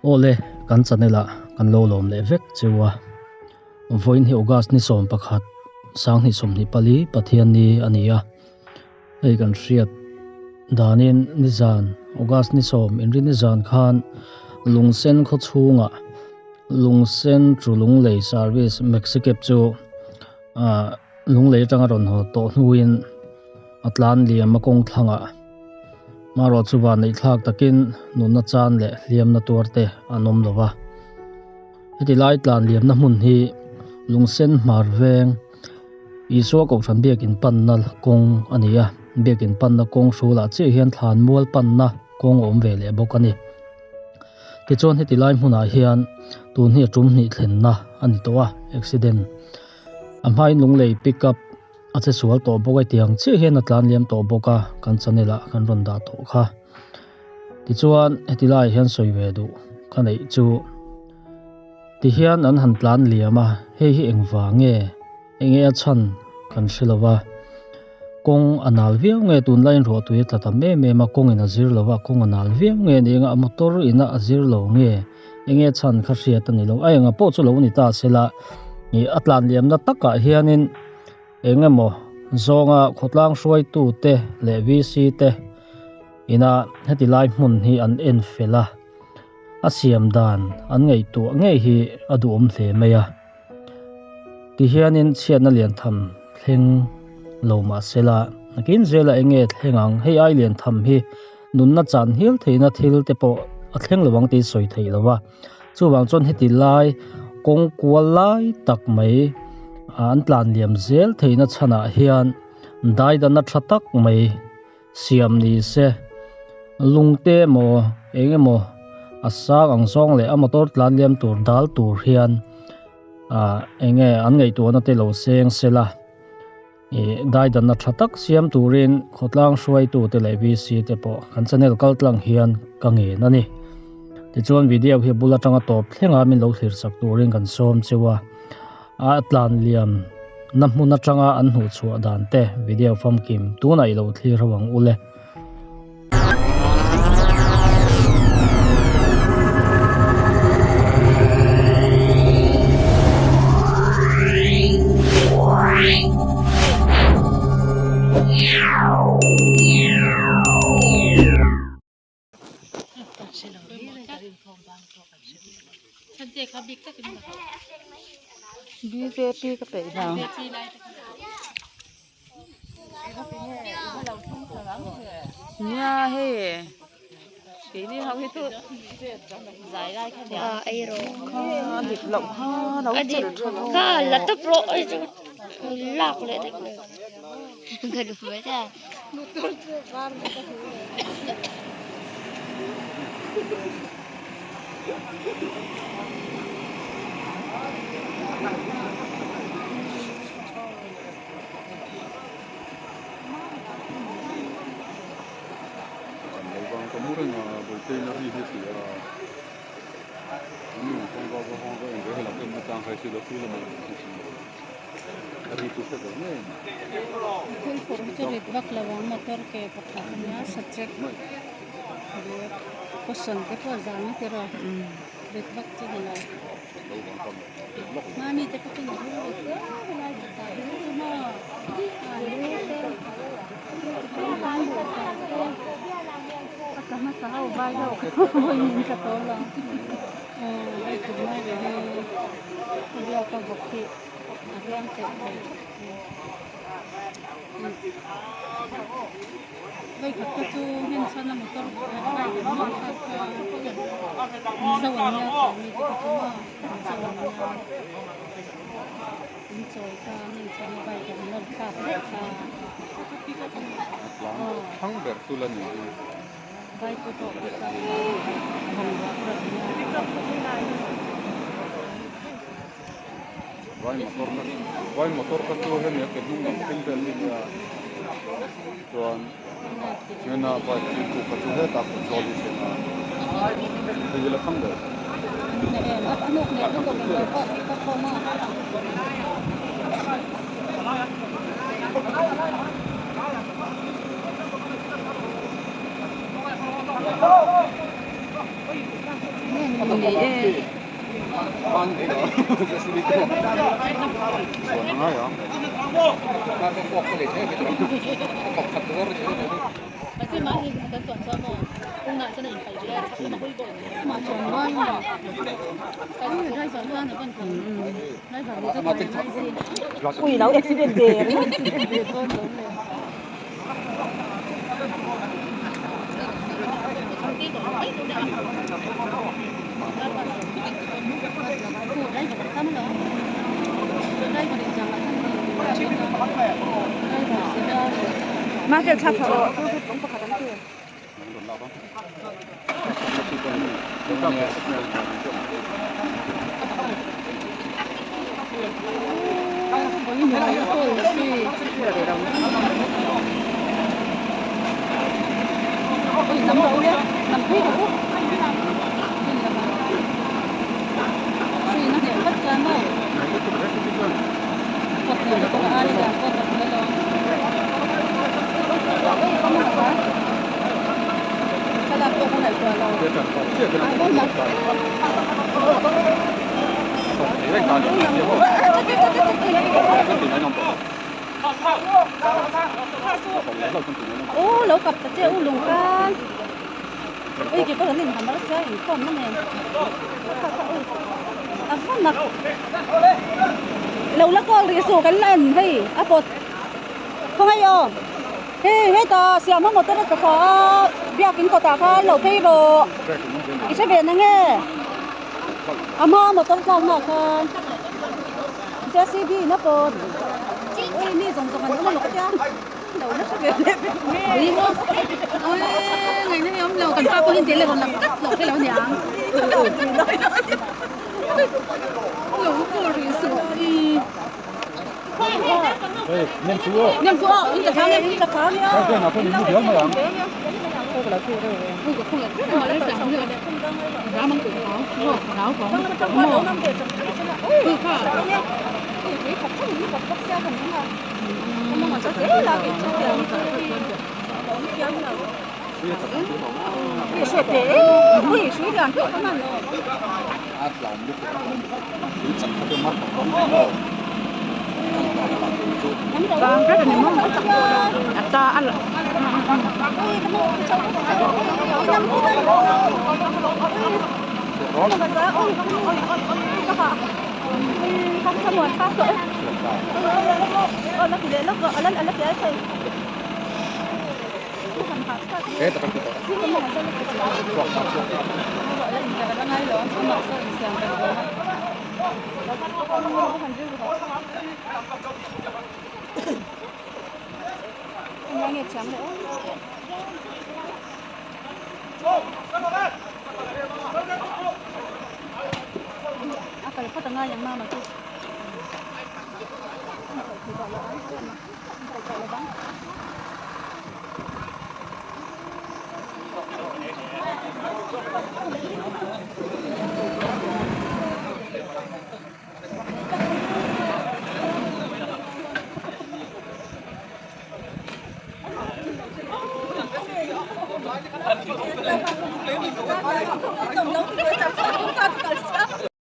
Awle, kan channel ah kan lo lawm leh vek cheu a. Vawiin hi August ni 11, 2024, Pathianni a ni a. Hei kan hriat danin nizan August ni sawm inri nizan khan Lungsen khaw chhungah Lungsen to Lunglei service Maxi cab chu ah Lunglei atanga rawn haw tawh hnuin a tlan liam a kawng thlangah hmarawh chu van neih thlak takin nunna chan leh hliamna tuar te an awm lo va. Heti lai tlan liamna hmun hi Lungsen hmar veng Isua Kohhran biakin panna kawng a ni a, biakin panna kawng hrulah chiah hian thlan mual panna kawng a awm ve leh bawk a ni. Tichuan heti lai hmunah hian tun hi a tum hnih thlenna a ni tawh a, accident a hmain Lunglei pick up a che sual tawh bawk a, tiang chiah hian a tlan liam tawh bawk a, kan channel ah kan rawn dah tawh kha. Tichuan heti laiah hian sawi ve duh ka neih chu tihian an han tlan liam a, hei hi engvang nge enge a chhan kan hre lo va, kawng a nal viau nge tunlaiin ruahtui a tla tam em em a, kawngin a zir lo va, kawng a nal viau nge ni anga a motor ina a zir lo nge enge a chhan kha hriat a ni lo, a enga pawh chu lo ni ta sela ih a tlan liamna takah hianin eng emaw zawnga khawtlang hruaitute leh VC te ina heti lai hmun hi an en fel a, a siam dan an ngaihtuah ngei hi a duhawm hle mai a. Tihianin chhiatna lian tham thleng lo mah sela nakin zela eng nge thleng ang hei ai lian tham hi nunna chan hial theihna thil te pawh a thleng lo ang tih sawi theih lo va chuvang chuan heti lai kawng kual lai tak mai an tlan liam zel theihna chhanah hian daidana tha tak mai siam ni se lungte emaw eng emaw a sang ang zawng leh a motor tlan liam tur dal tur hian ah eng nge an ngaihtuahna te lo seng sela ih daidanna tha tak siam turin khawtlang hruaitu te leh VC te pawh kan channel kal tlang hian ka ngen a ni tichuan video hi a bul atanga tawp thleng a min lo thlir sak turin kan sawm cheu a. A tlan liam na hmun atanga an hmuh chhuah dan te video famkim tunah i lo thlir ho ang ule. Bjp ka peih vang. Nia hei keini ho hi chu kha a dik loh kha lo chelh tha lo. Kha la tawp rawh lak leh daih mai. Ka duh mai ta. Thil phurh hi chu rit vak lo ang motor ke pakhat a nia sachek cushion te pawh a zang a tiraw rit vak chu ni lo mahni te pawh chuan a hur ve hle helai kawtah hi chu maw alu te a tla hmasa ho vai ho kha vawiin tla tawh lo aw hei tunlai ve hi a biak a bawk hi. A hliam theih thei vei khat te chu hnim chhan a motor bike an hmang kha kha mizo an nia tih mi te kha chu maw mizo an nia in chawi ta hnim chhan a bike an nawr thlak daih ta aw vai pawh pawh kha bungrua phurh an nia. Vai motor kha vai motor kha chu hemi a ke hnung lam thil vel hi nia chuan hena bike thil chu kha chu hetah control hi thleng a hei hi la thlang ber. Ni e. Ui lo accident ve Market thla thla rawh Aw lo kap ta che u lung khan ui kei pawh kan inham nasa inkhawm na nen kha kha ui a va nak lo la call rih suh kan la en hei a pawt khawngaih aw hei hetah siamha motor a tla thla a biakin kawtah khan lo phei rawh i hre ve na nge a hma motor tlakna ah khan J C B in a pawt ui mi zawng zawng an awm a lawk tia lo la hre ve leh vek nge Ui ngaihna hi a awm lo kan pa pawhin tel rawn lang tlat lo kha lo niang lo call rih suh i Nem chu aw nem chu aw in ka thang in ka thang nia A kal phawt angai ang mama chu.